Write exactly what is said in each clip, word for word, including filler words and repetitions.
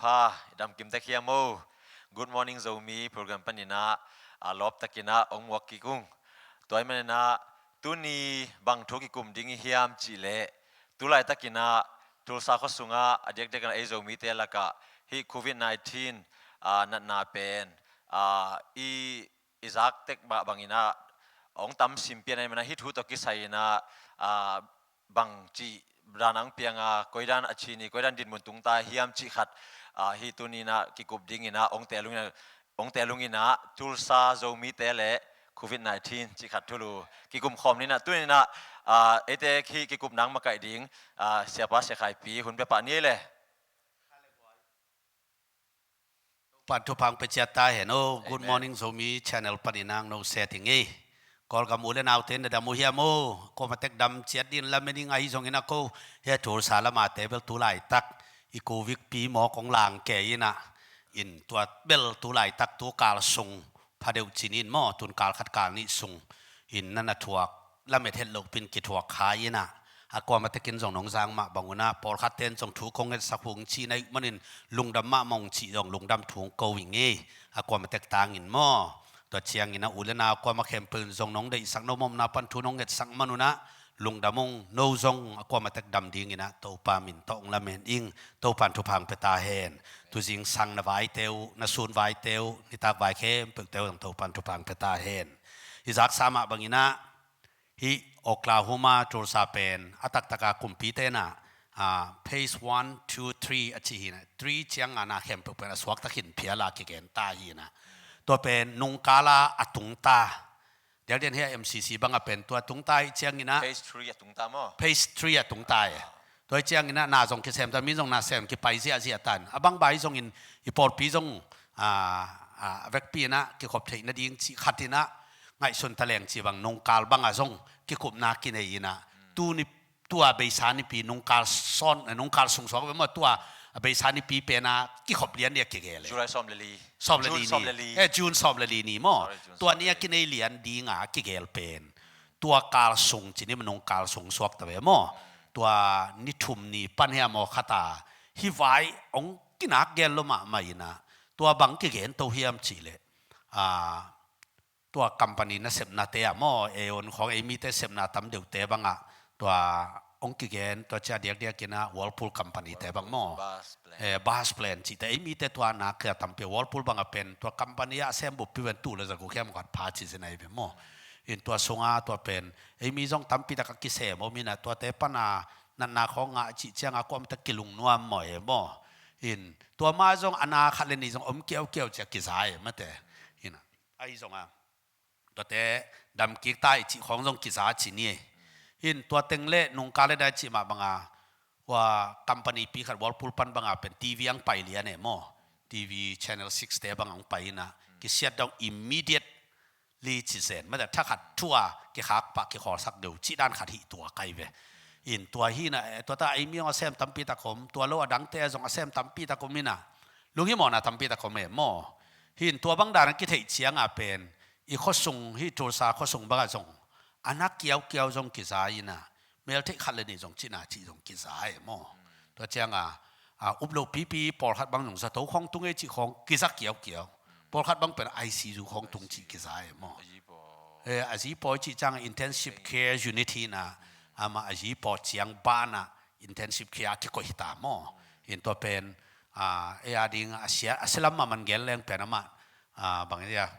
Ah, i damkim tek hiam o. Good Morning Zomi program panin ah, a lawp takin ah ong muak kik ung. Tua ahih manin ah tuni bang thu kikum ding i hiam cih leh, tu laitakin ah Tulsa khua sungah a diakdiakin ah ei Zomite lakah hih covid nineteen, ah, natna pen, ah, i i zak tek mah bangin ah ong tam sim pian ahih manin ah hih thu tawh kisai in ah, ah, bang cih dan ah ong piang a, koi dan a chin i, koi dan dinmun tung ta hiam cih khat, ah, hih tuni in ah kikup dingin ah ong teel ung in ah, ong teel ung in ah, Tulsa Zomite le covid nineteen cih khat thulu kikum khawm ni in ah. Tuni in ah, ah, eite hih kikupna ong makaih ding, ah, Siapa Sia Khai Pi hun pia pah ni ei le. Topa'n thupha ong pia ciat ta hen o. Good Morning Zomi channel panin ah ong note ding ei. Kawlgam u le naute na dam uh hiam o. Kuamah tek dam ciat dingin lamen ing. Ahi zongin ah ko, hih Tulsa lam a te bel tu laitak i covid pi mawk ong lang kei in ah, in tua bel tu laitak tu kal sung pha deuh ci-in maw, tun kal khat kal nih sung in na na thuak lamet het loh pi-in kithuak kha in ah, a kuamah tekin zong nong zang mah bang un ah, pawlkhat ten zong thu kong ngetsak uh ung ci na hih manin lungdam mahmah ung cih zong lungdam thu ong ko ing ei. A kuamah tek tangin maw. Tua ciangin ah u le nau kuamah khempeuh in zong nong deihsak, nong omna pan thu nong ngetsak man un ah lungdam ung. No zong a kuamah tek dam dingin ah Topa min tawh ong lamen ing. Topa'n thupha ong pia ta hen. Tu zingsang na vaite uh, na sun vaite uh, nitak vai khempeuhte uh zong Topa'n thupha ong pia ta hen. I zaksa mah bangin ah hih Oklahoma Tulsa pen a taktak a kumpite in ah, ah, phase one, two, three a ci hi in ah, three ciang a na khempeuh pen a suakta khin phial a kigen ta hi in ah. Tua pen nungkal a a tung ta. Diakdiakin hih M C C bang a pen tua tung ta hi ciangin ah, phase three a tung ta maw? Phase three a tung ta e. Tua hi ciangin ah na zong kisem ta, mi zong na sem kipai ziahziah ta in. A bang bai zongin i pawlpi zong, ah, ah, a vekpi in ah kikhop theih nading cih khat in ah ngaihsun ta leng cih bang nungkal bang a zong kikupna kinei in ah, tuni, tua beisa nipi nungkal sawn, nungkal sung suak ve maw, tua beisa nipi pen a kikhop lian ni a kigel e. July sawm le li. Sawm le li ni. June sawm le li. Eh, June sawm le li ni maw. Sorry, June sawm le li. Tua ni a kinei lian ding a kigel pen tua kal sung ci ni maw, nungkal sung suak ta ve maw. Tua ni thum ni pan hiam aw khat a hih vai ong kinak gel lo mahmah in ah, tua bang kigen to hiam cih leh, ah, tua company nasepnate ah maw, ei own khawng ei mite sepna tam deuhte bang ah, tua ong kigen, tua ciang diakdiakin ah Whirlpool company te bang maw. Bus plant. Eh, bus plant cihte, ei mite tua nak a tampi, Whirlpool bang a pen tua company a sem buppi pen tul le za guk hiam khat pha ci zen ahi ve maw. In tua sung a tua pen ei mi zong tampi tak a kisem om in ah, tuate pan a natna khawng ngah cih ciang a kuamah tek kilungnuam maw e maw. In tua mah zong a na khat le nih zong om kiaukiau ci a kiza e mate. In ah, ahi zong a tuate dam kik ta i cih khawng zong kiza ci ni e. In tua teng le nungkal le dai cih mah bang a, ua company pi khat Whirlpool pan bang a pen T V ong pai lian e maw. T V Channel six te bang ong pai in ah, kisiat dong, immediately ci zen mate, thakhat thu a kikhak pah kikhawlsak deuh cih dan khat hi tua kai ve. In tua hi in ah, eh, tua ta ei mi zong a sem tampi tak om, tua lo a dangte zong a sem tampi tak om in ah, lunghimawhna tampi tak om e maw. Hi in tua bang dan a kitheih ciang a pen i khuasung, hih Tulsa khuasung bang a zong a na kiaukiau zong kiza in ah, meltheih khat le nih zong cihna cih zong kiza e maw. Tua ciang a, a, up loh pipi pawlkhat bang zong zato khawng tung e cih khawng kiza kiaukiau. Pawlkhat bang pen I C U khawng tung cih kiza e maw. A zi pawi. Eh, a zi pawi cih ciang a intensive care unit hi in ah, amah a zi pawi ciang ban ah intensive care a kikoih hi ta maw. In tua pen, ah, ei a ding a sia, a sia lam mah man gel leng pen amah, ah, bang dia,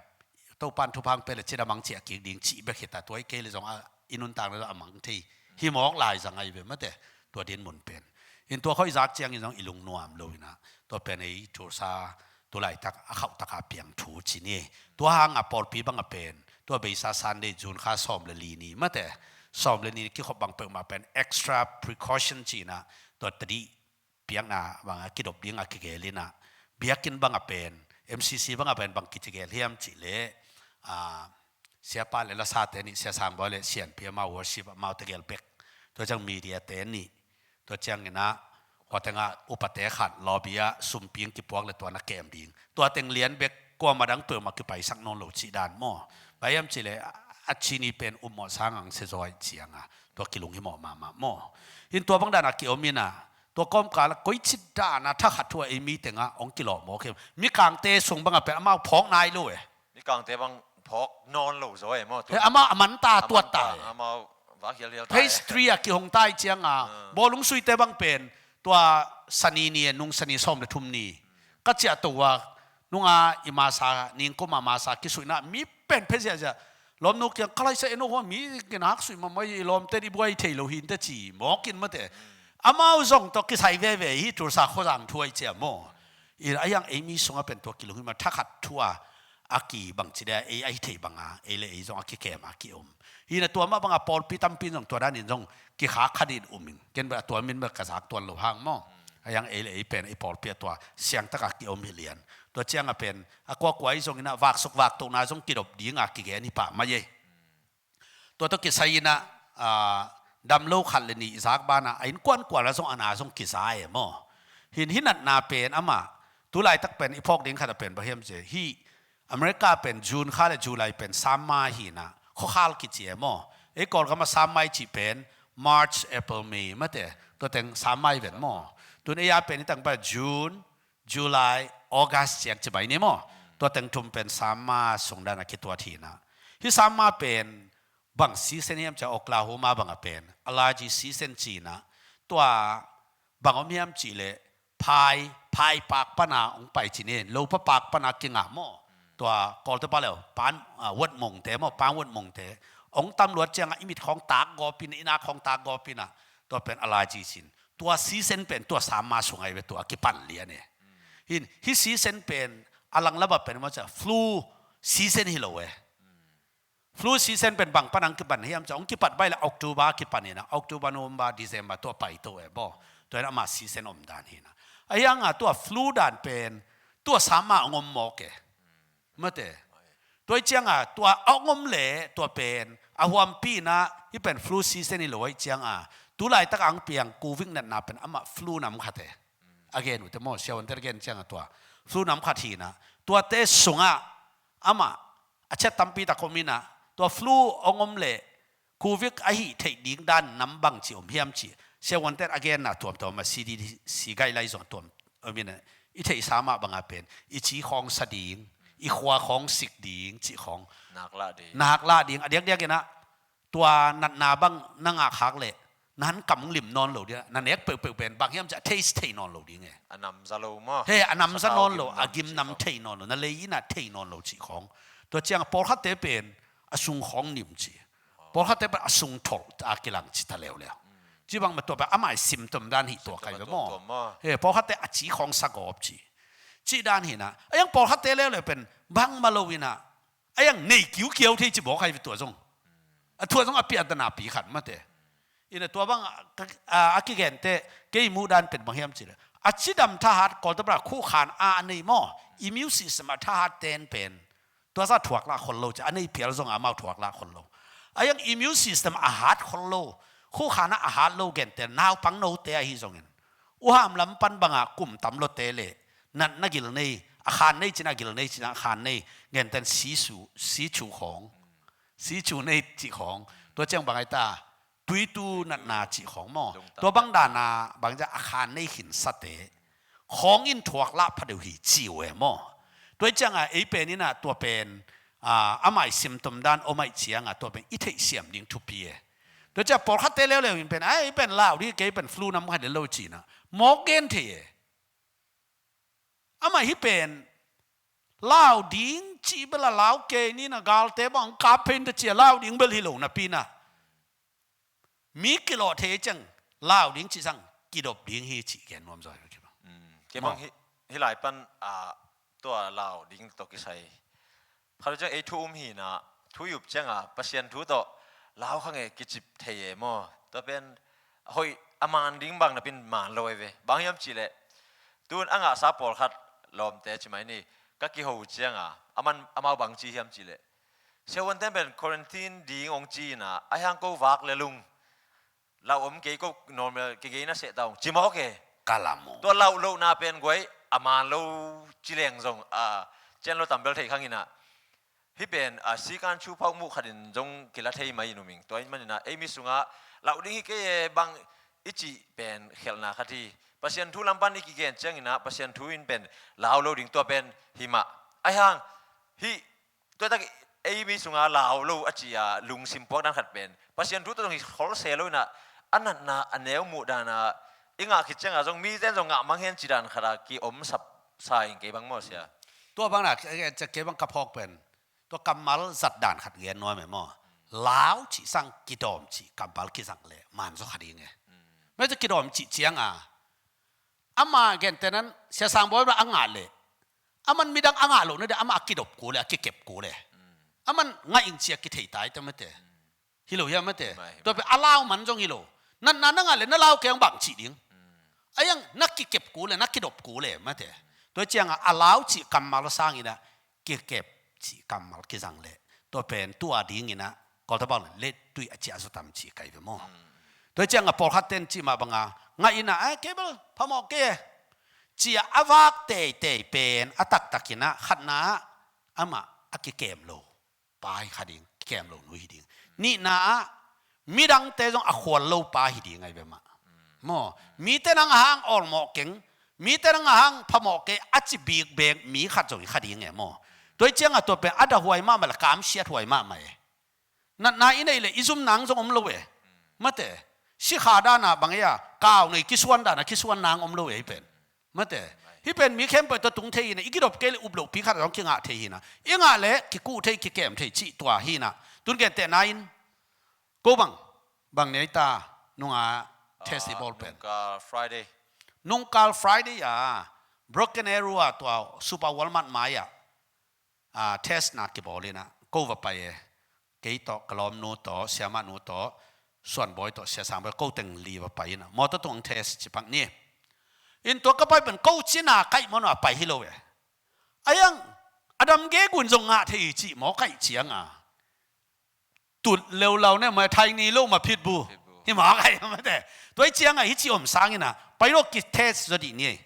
Topa'n thupha ong pia le cin a mang ciah kik ding cih bek hi ta, tua hi kei le zong a i nuntakna zong a mang thei hi mawk lai zang ahi ve mate, tua dinmun pen. In tua khawng i zak ciangin zong i lungnuam lo in ah, tua pen ei Tulsa tu laitak a khauhtak a piang thu ci ni. Tua hang a pawlpi bang a pen tua beisa Sunday June kha sawm le li ni mate, sawm le li ni kikhop bang peuhmah pen extra precaution ci in ah, tua tadih piakna bang a kidop ding a kigel in ah, biakinn bang a pen, M C C bang a pen bang kigel hiam cih leh, ah, siapa le lasate nih, Sia Sang Bawi le Sian Pi amau worship amau tegel bek. Tua ciang media te nih. Tua ciangin ah, tua teng ah upate khat lobby ah sumpi ong kipuak le tua na kem ding. Tua teng lian bek, kuamah dang peuhmah kipaisak nawn lo cih dan maw. Bang hiam cih leh, a, a cini pen upmawh sang ang sia zaw ahih ciang a, tua kilunghimawh mahmah maw. In tua bang dan a kiom in ah, Tua kawmkal ah koici dan a thakhat thu a ei mi teng ah hong kilawh mawk hi. Mikangte sung bang a pen amau phawk nai lo e. Mikangte bang phawk nawn lo zaw e maw. He, amau a man ta, a tuat man ta, ta e. Amau vak hialhial ta e. Phase three a kihong ta i ciang a, ah, bawlung suite bang pen tua Sani ni e, nung Sani sawm le thum ni ka ciah to a, nung a i masa, ningkum a masa kisuihna mi pen phe ziahziah. Lawmnu kiang ka laisa en aw, hua mi kinak suih mahmah i lawmte i buai thei lo hi inteh ci mawk in mate. Amau zong tawh kisai veve hi, Tulsa khuazang thu a i ciah maw. I a hiang ei mi sung a pen tua kilung hi mah, thakhat thu a a kibang ci dia, ei a hi thei bang a ei le ei zong a kikem a kiom. Hi na tua mah bang a pawlpi tampi in zong tua dan in zong kikhak khat in um ing. Ken bel a tua min bel ka zak tuan lo hang maw. A hiang ei le ei pen ei pawlpi a tua siangtak a kiom hi lian. Tua ciang a pen a kuakua i zong in a vaksuk vaktohna zong kidop ding a kigen hi pah mai ei. Tua tawh kisai in a, ah, damlo khat le nih i zak ban a, a innkuan kual a zong a na zong kiza e maw. Hi in hi natna pen amah, tu laitak pen i phawk ding khat a pen bang hiam ci, hi America pen June kha le July pen summer hi in a, khuakhal kici e maw. Ei Kawlgam a summer i cih pen March, April, May mate, tua teng summer i ven maw. Tun ei a pen i tang pen June, July, August ciang ci mai ni maw. Tua teng thum pen summer sung dan a kituat hi in a. Hi summer pen bang season hiam ci a, Oklahoma bang a pen allergy season ci in a. Tua bang om hiam cih leh phai, phai pak pan a hong pai ci ni, lopa pak pan a kingah maw. Tua Kawlte pau leh pan, ah, wet mongte maw, pan wet mongte. Hong tam luat ciang a i mit khawng tak gawp in, i nak khawng tak gawp in a. Tua pen allergy ci in. Tua season pen tua summer sung ahi ve, tua a kipan lian e. Hi in, hi season pen a langlam a pen maw ci a flu season hi lo e. Flu season pen bang pan hong kipan hiam ci a, hong kipat baih leh October kipan in a, October, November, December tua pai to e maw. Tua in amah season om dan hi in a. A hiang a tua flu dan pen tua summer hong om mawk e. Mate. Tua i ciang a tua a hong om leh tua pen a huampi in a, hi pen flu season hi lo a i ciang a, tu laitak a hong piang covid natna pen amah flu nam khat e. A gen uh te maw, siavuante a gen ciang a tua flu nam khat hi in a. Tuate sung ah amah a ciat tampi tak om in a, tua flu hong om leh covid a hih theih ding dan nam bang ci om hiam ci. Siavuante a genna tuamtuam a C D C guideline zong tuam om in a, i theihsa mah bang a pen i ci khawng sa ding, i khua khawng sik ding cih khawng. Nak lah ding. Nak lah ding. A diakdiak in a, tua natna bang na ngah khak leh na hankam hong lim nawn lo ding, na nek peuhpeuh pen bang hiam ci a taste thei nawn lo ding e. A namza lo maw. He, a namza nawn lo, a gimnam thei nawn lo, na lei in a thei nawn lo cih khawng. Tua ciang a pawlkhatte pen a sung khawng nim ci. Pawlkhatte pen a sung tholh a kilang ci ta leuleu. Ci bang mah tua pen amah i symptom dan hi tua kai ve maw. He, pawlkhatte a ci khawng sa gawp ci. Cih dan hi in a. A hiang pawlkhatte leuleu pen bang mah lo in a, a hiang nei kiukiau thei ci bawk hai ve tua zong. A tua zong a piatna pi khat mate. In a tua bang a, a, a kigente, kei muh dan pen bang hiam ci leh, a cidam thahat, Kawlte pau leh khuhkhan a a nei maw, immune system a thahat ten pen tua zah thuak lah khol lo ci, a nei phial zong amau thuak lah khol lo. A hiang immune system a hat khol lo, khuhkhan a a hat lo gente, naupang note ahi zongin, uham lam pan bang a kum tam lote leh natna gil nei, a khan nei ci in a, gil nei ci in a, a khan nei genten sisu, sichu khawng, sichu nei cih khawng. Tua ciang bang a hi ta, tuitu natna cih khawng maw. Tua bang dan a bang ci a, a khan nei khinsate khawng in thuak lah pha deuh hi ci uh e maw. Tua i ciang a ei pen in a tua pen, ah, amah i symptom dan om a i ciang a tua pen i theihsiam ding thupi e. Tua ciang pawlkhatte leuleu in pen, ai, ei pen lau ding, kei pen flu nam khat hi lo ci in a mawk gen thei e. Amah hi pen lau ding cih bel a lau kei ni in a, galte bang kap phei inteh ci a lau ding bel hi lo napi in a, mi kilawh thei ciang lau ding cih zang kidop ding hi cih gen nuam zaw hi. Kei bang hi, hi lai pan, ah, tua lau ding tawh kisai khat uh ciang ei thu um hi in a, thu i up ciang a Pasian thu tawh lau kha nge kicip thei e maw. Tua pen hoih a man ding bang napi in man lo e ve. Bang hiam cih leh, tun a ngahsa pawlkhat lawmte ci mai ni, ka kiho ciang a, aman, amau bang ci hiam cih leh, siavuante pen quarantine ding hong ci in a, a hiang ko vak le lung lau om kei, ko normal kei kei na seh ta ung ci mawk e. Ka lam uh. Tua lau lohna pen guai a man lo ci leng zong, a, cian lo tam bel thei khang in a. Hi pen, a, sikan chu phawk muh khat in zong kila thei mai in um ing. Tua ahih man in a, ei mi sung a lau ding hi kei e bang i cih pen khelhna khat hi. Pasian thu lam pan i kigen ciangin ah Pasian thu in pen lau lo ding, tua pen hi mah. Ahi hang hih tuaitak ei mi sungah lau lo a ci a lungsim puak dan khat pen Pasian thu tawh zong hi khol se lo in ah, a natna a neu muh dan ah i ngah khit ciangah zong mite in zong ngah mang hen ci dan khat ah ki-om sap sa ing kei bang maw sia. Tua bang na, kei bang ka phawk pen tua kammal zat dan khat gen nuam e maw. Lau cih sang kidawm cih kammal kizang leh man zaw kha ding e. Mete kidawm cih ciang a, ama gentehna in Sia Sang Bawi bang a ngah leh, aman midang a ngah loh nading amah a kidop kul e, a kikep kul e. Aman ngah ing ci a kithei tai ta mete. Hi lo hiam mate. Hi mah, hi mah. Tua pen a lau man zong hi lo. Natna na ngah leh na lau kei hong bang cih ding. Ahi hang na kikep kul e, na kidop kul e mate. Tua ciangah a lau cih kammal sangin ah kikep cih kammal kizang leh, tua pen tua dingin ah Kawlta bang leh lettui a ciah zaw tam cih kai ve maw. Tua ciangah pawlkhat ten cih mah bangah ngah in ah, "Ai, kei bel phamawh kei e," ci a a vak teitei pen a taktakin ah khatna ah amah a kikem lo pa hi kha ding, kikem lo nu hi ding. Nihna ah midangte zong a khual lo pa hi ding ahi ve mah. Maw, mite nang a hang awlmawh keng, mite nang a hang phamawh kei a ci bikbek mi khat zong hi kha ding e maw. Tua hi ciangah tua pen a dahhuai mahmah le kamsiat huai mahmah e. Natna i neih leh i zum nang zong om lo e. Mate, sikha dana bang e a, kau nei kisuan dana kisuan nang om lo e hi pen. Mate, hi pen mi khempeuh tua tung thei hi na, i kidop kei leh up lohpi khat zong kingah thei hi na. I ngah leh kikuh thei, kikem thei cih tua hi na. Tun gentehna in ko bang, bang nei ta, nunga test i bawl pen. Nungkal Friday. Nungkal Friday a, Broken Arrow a tua Super Walmart mai ah, a, test na kibawl in ah, ko va pai e. Kei tawh, ka lawmnu tawh, siamahnu tawh, Suan Bawi tawh, Sia Sang Bawi, ko teng li va pai in ah, mawtaw tungah test ci pak ni. In tua ka pai pen ko cina kaih maw na pai hi lo e. Ahi hang, a dam gegu in zong ngah thei hi cih maw kaih ciangah. Tut leulau ne, mai thai ni lo ma phit bu. Phit bu. Hi mawk ahi mate. Tua hi ciangah hi ci om sangin ah, pai lo ki test zaw dih ni.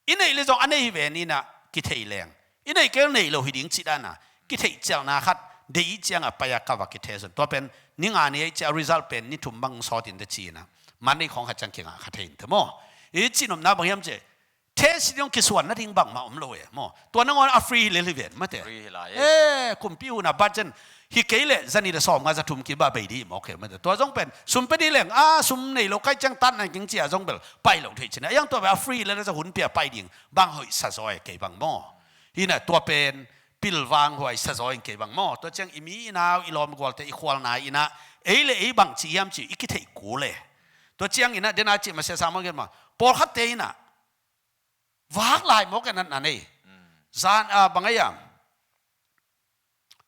I neih leh zong a nei hi ve ni na, kithei leng. I neih kei nei lo hi ding cih dana, kithei ciangna khat, deih ciangah pai a ka va ki test zaw. Tua pen, ni nga ni ei ci a result pen, ni thum bang sawt in te ci na. Man nei khawng khat ciang kingah kha thei in te maw. I cih nopna bang hiam ci, test ding kisuan nading bangmah om lo e maw. Tua nangawn a free hi lel hi ven mate. Free hi lai e. Eh, kumpi hun a budget hi kei leh za nih le sawmnga za thum kibah bei dih mawk e mate. Tua zong pen sum pe dih leng, a, sum nei lo kaih ciang tat nai keng ci a zong bel pai lo thei cin a. Ahi hang tua bel a free hi lel a za hun pia pai ding bang hoih sa zaw e kei bang maw. Hi na tua pen pilvang huai sa zaw in kei bang maw. Tua ciang i mi i nau i lawm gualte i khualna in ah ei le ei bang ci hiam ci i kitheih kul e. Tua ciangin ah dena cih ma sia sa maw gen maw. Pawlkhatte in ah vak lai mawk e natna nei. Zan, a, bang a hiam.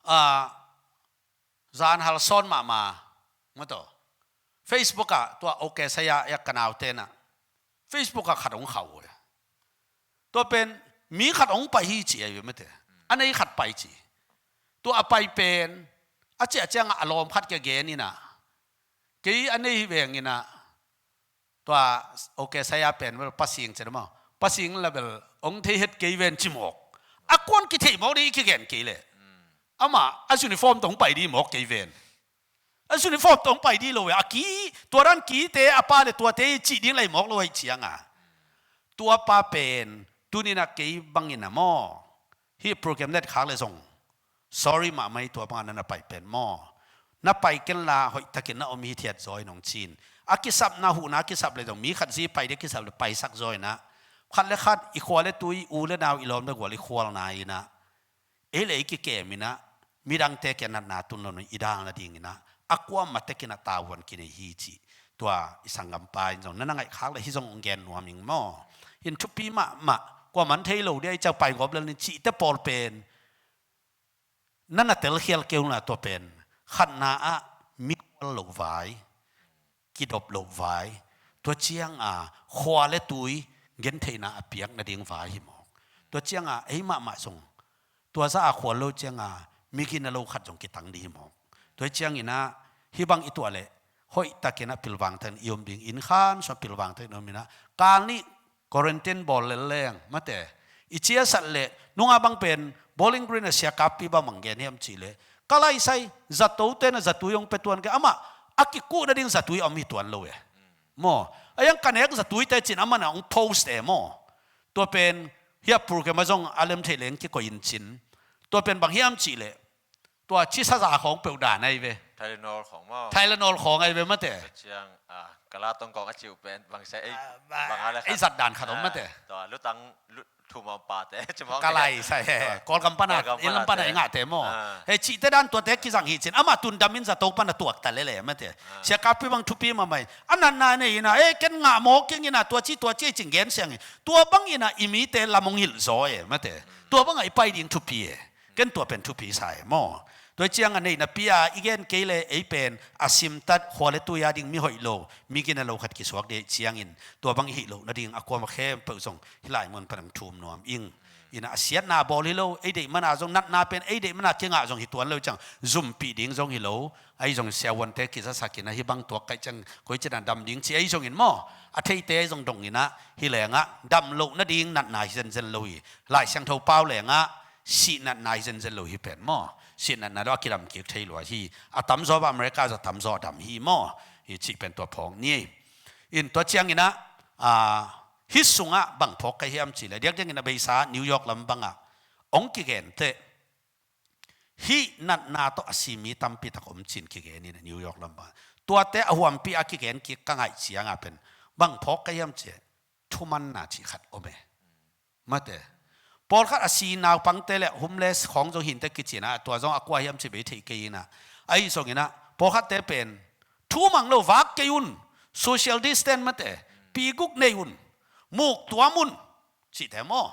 A, zan hal sawn mahmah. Mawtaw. Facebook ah tua OK saya ya ka naute na. Facebook ah khat hong khau e. Tua pen mi khat hong pai hi ci a hi ve mate. A nei khat pai ci. Tua a pai pen a ciah ciangah a lawm khat kia gen in ah. Kei a nei hi veng in ah. Tua, OK, saya pen bel pasing ci maw. Pasing la bel hong thei het kei ven ci mawk. A kuan kitheih mawk ding i kigen kei leh. Amah a uniform tawh hong pai dih mawk kei ven. A uniform tawh hong pai dih lo ve. A ki, tua dan kite a pa le tuate cih ding lai mawk lo ahi ciangah. Tua pa pen, tuni na kei bangin a maw. Hih program net khak le zong. Sorry mahmah hi tua bangah na na pai pen maw. Na pai kenla hoihtakin na om hithiat zaw in hong ci in. A kisapna huhna a kisap le zong mi khat zi pai dih a kisap le paisak zaw in ah. Khat le khat i khua le tui u le nau i lawm le gual i khualna in ah. Ei le ei kikem in ah. Midangte kia natna tun lo in i dal nadingin ah. A kuamah tekin ah tavuan kinei hi cih. Tua i sanggampa in zong na na ngaih khak le hi zong hong gen nuam ing maw. In thupi mahmah. Kuamah thei lo dih a i ciah pai gawp le nin cihte pawl pen. Na na telkhial kei un la tua pen khatna ah mi khual loh vai, kidop loh vai, tua ciang a khua le tui gentheihna a piak nading vai hi mawk. Tua ciang a ei mahmah zong tua za a khual lo ciang a mi gina lo khat zong kitang dih hi mawk. Tua ciangin ah hih bang i tuah leh hoihtakin ah pilvang takin i om ding, inn khan sung ah pilvang takin i om in ah kal nih quarantine bawl lel leng mate. I ciasat leh nunga bang pen Bowling Green a sia kappi bang bang gen hiam cih leh ka laisai zato te na zatui hong pia tuan kei amah a kikuh nading zatui a om hi tuan lo e. Maw, A hiang ka nek zatuite cin amah na hong post e maw. Tua pen hiah program ah zong a lem theih leng kikoih in cin. Tua pen bang hiam cih leh tua cisa za khawng peuh dan ahi ve. Tylenol khawng maw? Tylenol khawng ahi ve mate. Ciang, ah, kala tong kawng a ciu pen bang sia ei, ah, bang a le ei khat. Zat dan khat om mate. Ah, tua lutang, lu-, thum a om pate, ci maw. Ka lai sa he. Tua. Kawlgam pana, Kawlgam pana i lam pana te. I ngahte maw. Ah. He cihte dan tuate kizang hi cin. Amah tundam in zato pana tuak ta lele mate. Ah. Sia Kapi bang thupi mahmah hi. A natna nei ina, eh, ken ngah maw keng ina, tua ci, tua ci cin gen siang hi. Tua bang ina i mite lam hong hilh zaw e mate. Mm. Tua bang a i pai ding thupi e. Ken tua pen thupi sa e maw. Tua ciang a nei napi a i gen kei le ei pen a simtat khua le tui a ding mi hoih lo, mi gina lo khat kisuak dih ciangin tua bang i hih loh nading a kuama khempeuh zong hih lai mun pan hong thum nuam ing. Ina a siatna bawl hi lo, ei deih mana zong natna pen ei deih mana kingah zong hi tuan lo ciang zumpih ding zong hi lo. Ahi zongin siavuante kizasak ina hih bang tuak kaih ciang koi cina dam ding ci ahi zongin maw. A theite ahi zong dong ina hih lengah dam loh nading natna hi zenzen lo hi. Lai Siangtho pau lengah sihnatna hi zenzen lo hi pen maw. Sihnatna lo a kidam kik thei lua hi. A tamzaw bah America zaw tamzaw a dam hi maw. Hi cih pen tua phawng ni. In tua ciang ina, ah, hih sungah bang phawk ka hiam cih le. Diakdiak ina beisa New York lam bangah hong kigen teh. Hih natna tawh a si mi tampi tak om cin kigen ina New York lam bangah. Tuate a huampi a kigen kik ka ngaih ciangah pen. Bang phawk ka hiam cih. Thumanna cih khat om e. Mate. Pawlkhat a si naupangte le homeless khawng zong hinte kicina, tua zong a kua hiam ci bei thei kei ina. Ahi zong ina, pawlkhatte pen, thu mang lo vak kei un, social distance mate, pi guk nei un, muk tuam un, cihte maw.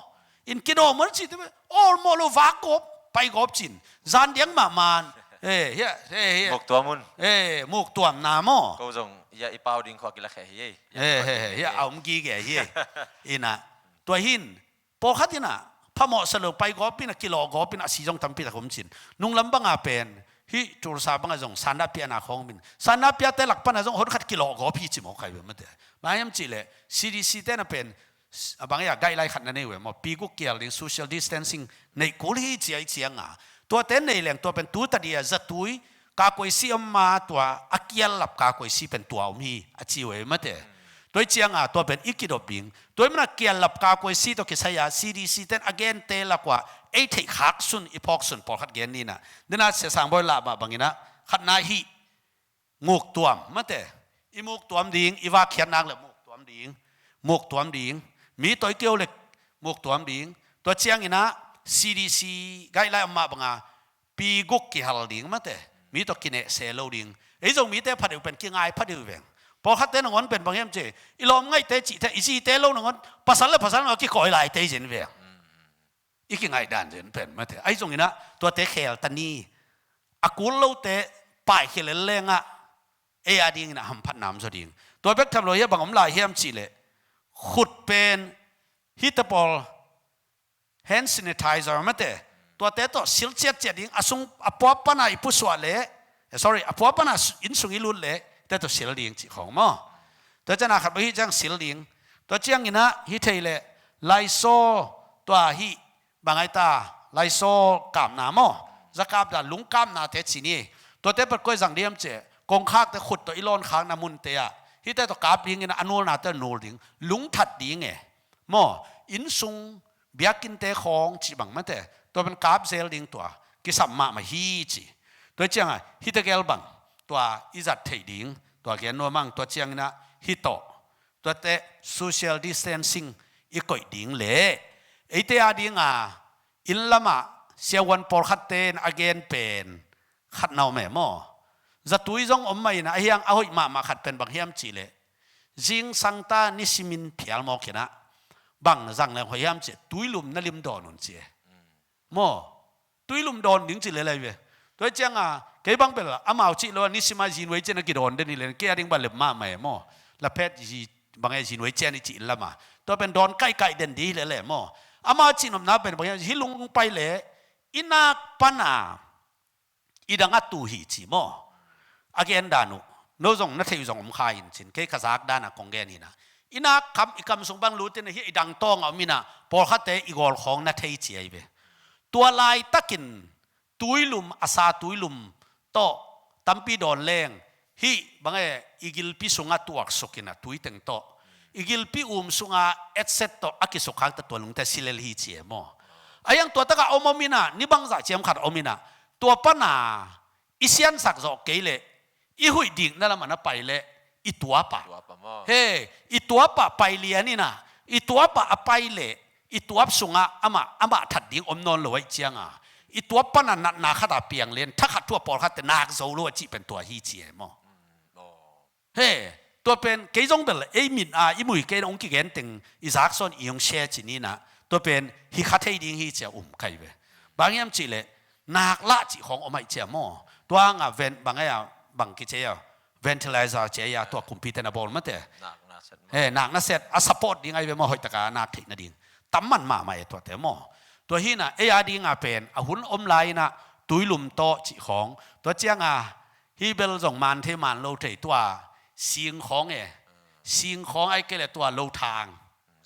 In kidawm un cihte, awlmawh lo vak gawp, pai gawp cin, zan diang mahmah, eh, hia, eh, hia. Muk tuam un. Eh, muk tuamna maw. Ko zong, ya i pau ding khua kila khe hi, eh. Eh, eh, eh, hia, a om gige hi, eh. Ina, tua hin, pawlkhat ina, phamawh sa lo pai gawp ina, kilawh gawp ina, a si zong tampi tak om cin. Nunglam banga pen, hih Tulsa banga zong, sanna piana khawng min. Sanna piate lak pana zong, hon khat kilawh gawp hi ci maw kai ve mate. Bang hiam cih le, C D C te na pen, a bang ia, guideline khat na nei ve maw, pi guk kial ding, social distancing, neih kul hi ci ai cianga. Tuate nei leng, tua pen tu tadia, zatui, Kakoisi om ma tua, a kial lap kakoisi pen tua om hi, a ci uh e mate. Tua i cianga, tua pen i kidop ding. Tua i mana kial lap kakoisi tawh kisai a, C D C ten a gente lak ua, ei theih khak sun, i phawk sun, pawlkhat gen nina. Dena sia sang bawi lah mah bangina, khatna hi, muk tuam, mate. I muk tuam ding, i vak khiat nak le muk tuam ding. Muk tuam ding. Mi tawh i kio le muk tuam ding. Tua ciangina, C D C guideline om mah banga, pi guk kihal ding mate. Mi tawh kineh se lo ding. Ei zong mite pha deuh pen kingai pha deuh veng. Pawlkhatte nangawn pen bang hiam ci. I lawm ngaihte cihte, i zite lo nangawn. Pasal le pasal nangawn kikawi laite i zin veng. I kingaih dan zin pen mate. Ahi zongina, tuate khel ta ni. A kul lote, pai khel lel lengah. Ei a dingina hamphatna om zaw ding. Tua bek tham lo hia bang om lai hiam cih le. Khut pen, hita pawl, hand sanitizer mate. Tuate tawh sil ciatciat ding, a sung a puap pana i pusuah le, eh, sorry, a puap pana su-, inn sung i lut le, te tawh sil ding cih khawng maw. Tua ciangina khat bawh hih ciang sil ding. Tua ciangina hih thei le, laisaw, tua hih, bang ai ta, laisaw kapna maw. Zakap da, lungkapna te ci ni. Tuate pat koi zang diam ce, kongkhak te khut tawh i lawn khakna munte ah. Hihte tawh kap dingina a nulna te nul ding, lungthat ding e. Maw, inn sung, biakinnte khawng cih bang mate, tua pen kap zel ding tua, kisam mahmah hi ci. Tua cianga, hihte gel bang, tua i zat theih ding, tua gen nuamang, tua ciangina, hih tawh, tuate social distancing i koih ding le, eite a dinga, inn lama, siavuan pawlkhatte in a gen pen, khat na om e maw. Zatui zong om mah ina, a hiang a hoih mahmah khat pen bang hiam cih le. Zingsang ta nisimin phial mawk ina. Bang zang leng hoih hiam cih, tuilum na lim dawn un ci e. Maw, tuilum dawn ding cih le lai ve. Tua cianga, kei bang bel, amau cih lo, nisima zinvei cian a kidawn den hi le, kei a ding bang lep mahmah e maw. Laphet zi, bang e zinvei cian i cih lama. Tua pen dawn kaikaih den di hi le le maw. Amau cih nopna pen bang hiam, hih lung pai le, i nak pana, i dang a tu hi ci maw. A gen dan uh. No zong na thei uh zong om kha in cin. Kei ka zak dana kong gen hina. I nak kam, i kam sung bang lutin hi i dang tawng a om ina. Pawlkhatte i gawl khawng na thei ci ai ve. Tua laitakin tuilum, a sa tuilum tawh tampi dawn leng. Hih bang e i gilpi sungah tuak sukina tuiteng tawh. i gilpi um sunga etset tawh a kisuk khak ta tua lungte silel hi ci e maw. A iang tua takah om om inah, ni bangzah ciam khat om inah, tua pana i siansak zawh kei leh, i huih dikna lamah na pai leh, i tuapah. Tuapah maw. He, i tuapah pai lian inah, i tuapah a pai leh, i tuap sungah amah, amah that ding om nawn lo ahih cianga, i tuap pana natna khata piang lian, thakhat thu a pawlkhatte nak zo lo a cih pen tua hi ci e maw. He, tua pen kei zong bel ei mit a i mui kei na hong kigen teng i zaksawn i hong share ci ninah, tua pen hi kha thei ding hi cia um kai ve. Bang hiam cihleh, nak lah cih khawng om aih cia maw. Tua nga ven-, bang ei a, bang kici a, ventilator ci a, tua kumpite na bawl mate. Nak na set maw. He, nak na set a support ding aih ve maw, hoihtaka nak theih nading. Tam man mahmah e tuate maw. Tua hinah ei a dinga pen a hun om lai inah, tuilum tawh cih khawng. Tua cianga, hi bel zong man thei man lo thei tua, sing khawng e. Sing khawng aih kei le tua lo thang.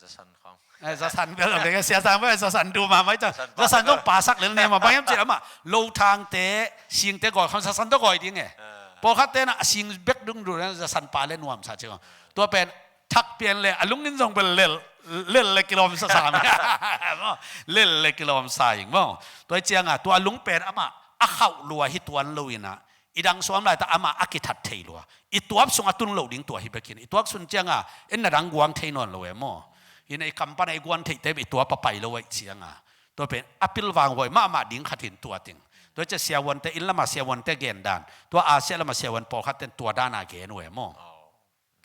Zasan khawng. Eh, zasan bel zong deng e, sia sang bel zasan du ma mai ta. Zasan zong pasak lel ne ma, bang hiam cih amah lo thangte, singte gawi khawng zasan tawh gawi ding e. Pawlkhatte na a sing bek dung du na zasan pa le nuamsa cih khawng. Tua pen thak pian le a lungin zong bel lel, lel le kilawm sa sam. Lel le kilawm sa ing maw. Tua cianga tua lung pen amah a khauh lua hi tuan lo inah, i dang suam laita amah a kithat thei lua. I tuap sung a tun lo ding tua hi bekin. I tuap sung cianga en na dang guang thei nawn lo e maw. Ina i kam pana i guan theihte i tuap a pai lo aih cianga, tua pen a pilvang huai mahmah ding khatin tua ting. Tua cia siavuante inn lama siavuante gen dan, tua Asia lama siavuan pawlkhatten tua dana gen uh e maw.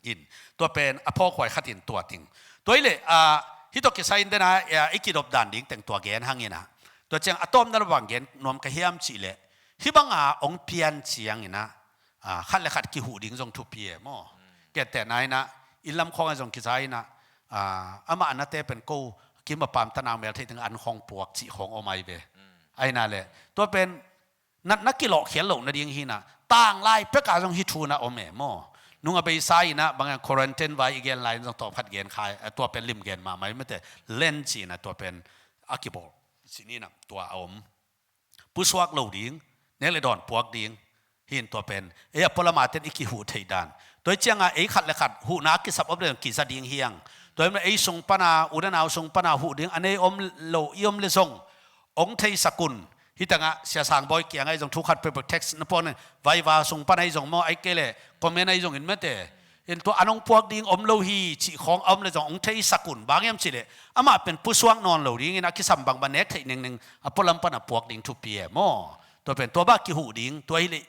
In, tua pen a phawkhuai khatin tua ting. Tua ileh, ah, hih tawh kisai in dena, ah, i kidop dan ding teng tua gen hang inah. Tua ciang a tawpna lo bang gen nuam ka hiam cihleh, hih banga hong pian ciang inah, ah, khat le khat kihuh ding zong thupi e maw. Kentehna inah, inn lam khawng a zong kiza inah, ah, amah a nate pen ko kim a pamtana mel theih teng an khawng puak cih khawng om aih ve. Aina le, tua pen natna kilawhkhial loh nading hinah, tanglai peka zong hih thu na om e maw. Nung a beisa inah bangah quarantine vai i gen lai in zong tawpkhat gen khai, eh, tua pen lim gen mahmah i mate, len ci inah tua pen a kibawl ci ninah tua a om. Pusuak lo ding, nek le dawn puak ding, hin tua pen ei a pualama ten i kihuh theih dan. Tua i cianga ei khat le khat huhna kisap om le zong kiza ding hiang. Tua i ei sung pana, u le nau sung pana huh ding a nei om lo i om le zong hong theisak un. Hih tangah Sia Sang Bawi kiangah i zong thu khat peuhpeuh text na puak ning, Viber sung pan ahi zong maw, aih kei leh comment ahi zongin mate. In tua an hong puak ding om lo hi cih khawng a om le zong hong theisak un. Bang hiam cihleh amah pen pusuak nawn lo dingin a kisam bangbang nek theih ningning a pualam pan a puak ding thupi e maw. Tua pen tua bah kihuh ding, tua hileh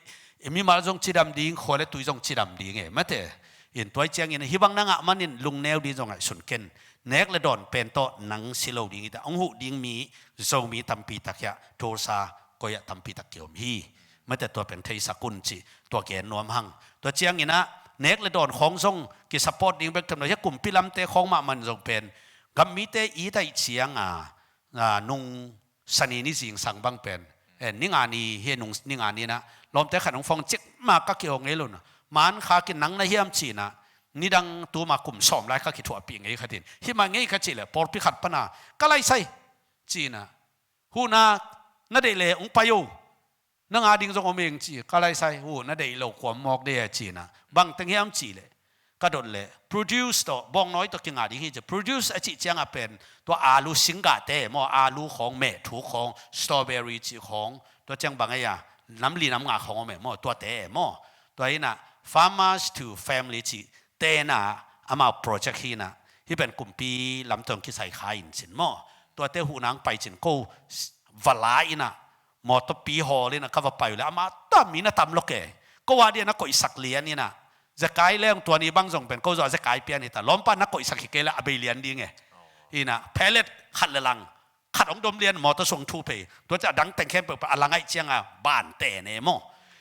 mimal zong cidam ding, khua le tui zong cidam ding e mate. In tua ih ciangin hih bang na ngah manin lungneu ding zong ngaihsun ken. Nek le dawn pen tawh nang si lo ding hi ta, hong huh ding mi, Zomi tampi tak hiah, Tulsa koi ah tampi tak kiom hi. Mate tua pen theisak un cih tua gen nuam hang. Tua ciangin ah nek le dawn khawng zong kisupport ding bek tham lo hiah, kumpi lamte khawng mahmah zong pen gam mite i taih cianga, a, nung Sani ni zingsang bang pen, eh, ninga ni hi, nung ninga ni nah lawmte khat hong phone ciak ma ka kihong ngei lo nah, man kha ki nang na hiam ci nah, nidang tuma kum sawm lai ka kithuahpih ngei khatin, hih mah ngei kha cih leh pawlpi khat pana ka laisai ci nah, huhna na deih leh hong pai o, na ngah ding zong om ing ci, ka laisai, huhna deih lo kuam mawk de a ci nah, bang teng hiam cih leh ka dot leh produce tawh, bawngnawi tawh kingah ding hi ci. Produce a cih ciangah pen tua alu singgahte maw, alu khawng, mehthuk khawng, strawberry cih khawng, tua ciang bang ei a, nam li nam nga khawng om e maw, tuate e maw. Tua hi nah farmers to family cih te nah amau project hi nah, hih pen kumpi lamtawng kisai kha in cin maw. Tuate huhna hong pai cin ko va la in ah, mawtawpi hawl in ah ka va pai uh leh amah tam in a tam lok e. Ko a dia na koihsak lian in ah, zekai leng tua ni bang zong pen ko zawh a zekai pian hi ta, lawmpa na koihsak hi kei leh a bei lian ding e. In ah pellet khat le lang khat hong dom lian, mawtaw sung thu phei, tua ciah a dang teng khempeuh a la ngaih cianga ban te ne maw.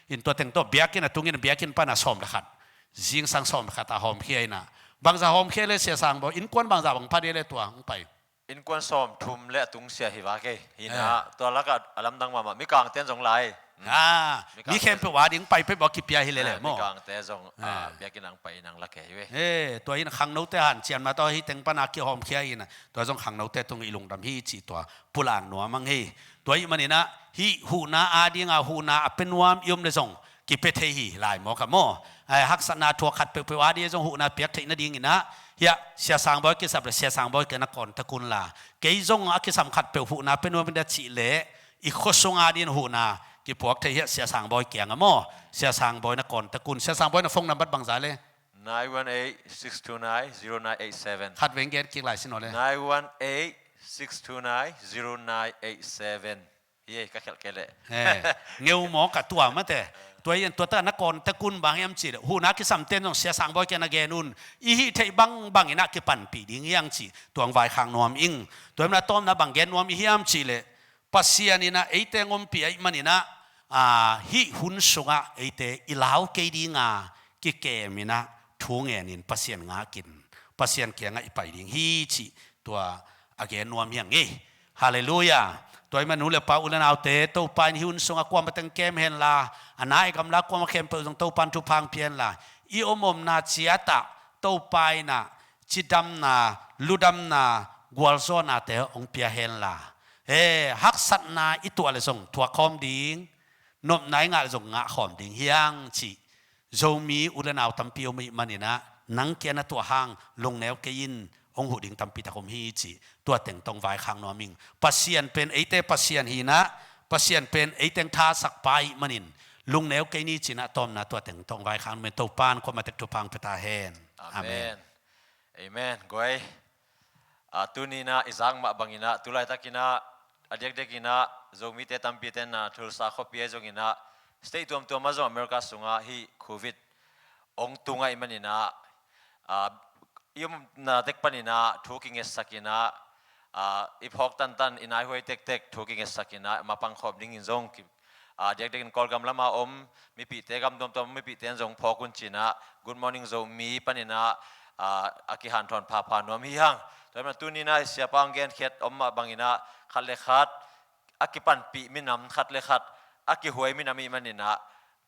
In tua teng tawh biakinn a tungin biakinn pan a sawm le khat, zingsang sawm le khat a hawmkhia in ah, bangza hawmkhia le Sia Sang Bawi, innkuan bangza bang pha dia le tua hong pai? Innkuan sawmthum le a tungsia hi va kei. Hi nah, tua lakah a lamdang mahmah Mikangte in zong lai. Ah, mi khempeuh a ding pai peuh a kipia hi lele maw. Mikangte zong biakinn ang pai in ang la kei hi ve. Eh, tua in khangnote hanciam mah tawh hih teng pana kihawmkhia in ah, tua zong khangnote tung i lungdam hi cih tua pulak nuam ang hi. Tua ih manin ah hih huhna a dinga huhna a pia nuam i om le zong kipia thei hi lai maw ka maw. Eh, haksatna thuak khat peuhpeuh a ding zong huhna piak theih nadingin ah Hiah Sia Sang Bawi kisam le Sia Sang Bawi kiang na contact un la. Kei zong a kisam khat peuh huhna pia nuam ing a cih leh i khua sunga dingin huhna kipuak thei hiah Sia Sang Bawi kiangah maw. Sia Sang Bawi na contact un. Sia Sang Bawi na phone number bangzah le? Nine one eight, six two nine, zero nine eight seven. Khat veng gen kik lai sin aw le. Nine one eight, six two nine, zero nine eight seven. Ye, ka khelh kei leh. He, ngeu maw ka tua mate. Tua hi in tua ta na contact un, bang hiam cih leh huhna kisam ten zong Sia Sang Bawi kiang na gen un. I hih theih bangbang in a kipanpih ding hi hang cih tua hong vaikhak nuam ing. Tua hi in a tawpna bang gen nuam i hiam cih leh Pasian in a eite hong ompih ahih manin a, a, hih hun sungah eite i lau kei ding a, kikem in a, thu ngen in Pasian ngak in Pasian kiangah i pai ding hi cih tua a gen nuam hi hang e. Halleluiah. Tua hi in a nu le pa, u le naute, Topa in hih hun sungah kuamah teng kem hen la, a nai gamla kuamah khempeuh zong Topa in thupha hong pia hen la, i om omna ciat ah Topa in a cidamna, ludamna, gualzawhnate hong pia hen la, he, haksatna i tuah leh zong thuak khawm ding, nopna i ngah leh zong ngah khawm ding hi hang cih Zomi u le nau tampi om ahih manin a, nang kiang na tuah hang lungneu kei in, hong huh ding tampi tak om hi cih tua teng tawh hong vaikhak nuam ing. Pasian pen eite Pasian hi in a, Pasian pen eite hong thasak pa ahih manin lungneu kei ni cih in a tawpna tua teng tawh hong vaikhak nuam ing. Topa in kuamah tek thupha hong pia ta hen. Amen. Amen. Amen. Guai. A, tuni in a i zak mah bangin a, tu laitak in a, a diakdiak in a, Zomite tampi ten a, Tulsa khuapi ah zong in a, state tuamtuam ah zong America sungah hih covid hong tung ahih manin a, a, i omna tek panin a, thu kingetsak in a, a, i phawk tantan, i naihuai tektek thu kingetsak in a, mapang khawm dingin zong ki, a, diakdiakin Kawlgam lama om mipihte, gam tuamtuam mipihte in zong phawk un ci in a, Good Morning Zomi panin a, a, a kihanthawn phapha nuam hi hang. Tua hi in a tuni in a siapa hong genkhiat om mah bangin a, khat le khat a kipanpih minam, khat le khat a kihuai minam ahih manin a,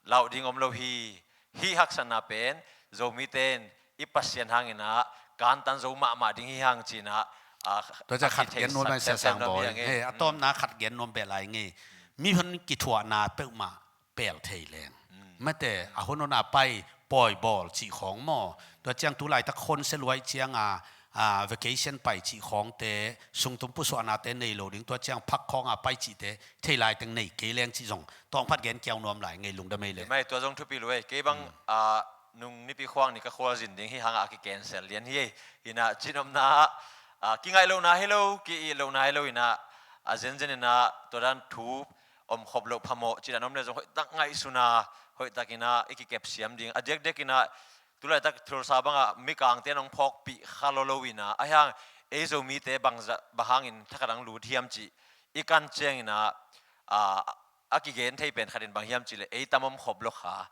lau ding om lo hi. Hih haksatna pen Zomite in i Pasian hangin a, kantan zo mahmah ding hi hang ci in a, a, tua ciang a khat gen nuam lai, Sia Sang Bawi. He, a tawpna khat gen nuam beh lai ing e. Mihon kithuahna peuhmah pel thei leng. Mate, a hun hun a pai pawi bawl cih khawng maw. Tua ciang tu laitak khonse luai ciang a, a, vacation pai cih khawngte, sungtum pusuahnate nei lo ding, tua ciang phak khawng a pai cihte, thei lai teng nei kei leng cih zong tawngphat gen kiau nuam lai ing e, lungdam ei le. Mai, tua zong thupi lua ei. Kei bang, a, nung Nipi khuang ni ka khualzin ding hi hang a, a ki-cancel lian hi ei. Hi in a, cinopna, a, kingaih lohna hi lo, ki-it lohna hi lo hi in a, a zenzen in a, tua dan thu om khop loh phamawh cih dan om le zong hoihtak ngaihsun a, hoihtak in a i kikep siam ding. A diakdiak in a, tu laitak Tulsa bang a mikangte in hong phawkpih kha lua lo in a, ahi hang ei Zomite bang za, bang hangin thakhat hong lut hiam cih i kan ciangin a, a, a kigen thei pen khat in bang hiam cih leh ei tam om khop lo kha.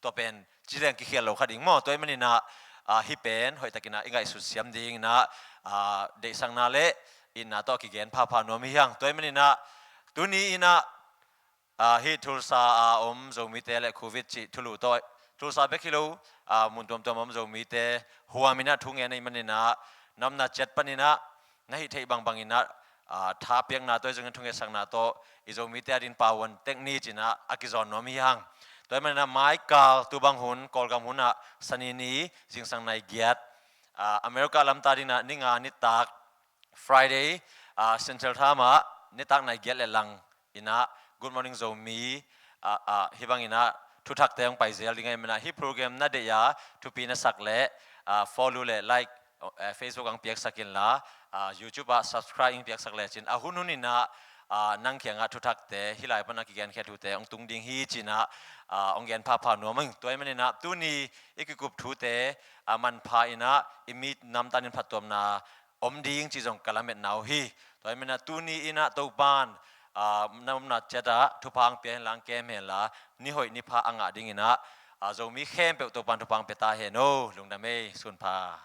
Tua pen ci leng kikhial lo kha ding maw. Tua ahih manin a, a, hih pen hoihtak in a i ngaihsut siam ding in a, a, deihsakna le itna tawh a kigen phapha nuam hi hang. Tua ahih manin a tuni in a, a, hih Tulsa a om Zomite le covid cih thulu tawh, Tulsa bek hi lo, a, mun tuamtuam a om Zomite huam in a thu ngen ahih manin a, na omna ciat panin a, na hih theih bangbang in a, a, thapiakna tawh, zong in thungetsakna tawh i Zomite adingin pauhuan tek ni ci in a, a kizawn nuam hi hang. Tua ahih manin a maikal tu bang hun, Kawlgam hun ah Sani ni, zingsang nai giat, a, America lam ta dingin a ni nga nitak, Friday, a, Central Time ah nitak nai giat le lang in a, Good Morning Zomi, a, a, hih bangin a thuthakte hong pai zel ding ahih manin a, hih program na deih a, thupi na sak leh, a, follow le like, eh, Facebook ah hong piaksak inla, a, YouTube ah subscribe hong piaksak lecin, a hun hun in a, a, nang kiangah thuthakte, hih lai pan a kigenkhiat thute hong tung ding hi ci in a, a, hong gen phapha nuam ing. Tua ahih manin a tuni i kikup thute, a, manpha in a i mi namtan in phattuamna om ding cih zong ka lametna uh hi. Tua ahih manin a tuni in a Topan, a, na omna ciat ah thupha hong pia hen la, hong kem hen la, ni hoih ni pha a ngah dingin a, a, Zomi khempeuh Topan thupha hong pia ta hen aw. Lungdam ei, sunpha.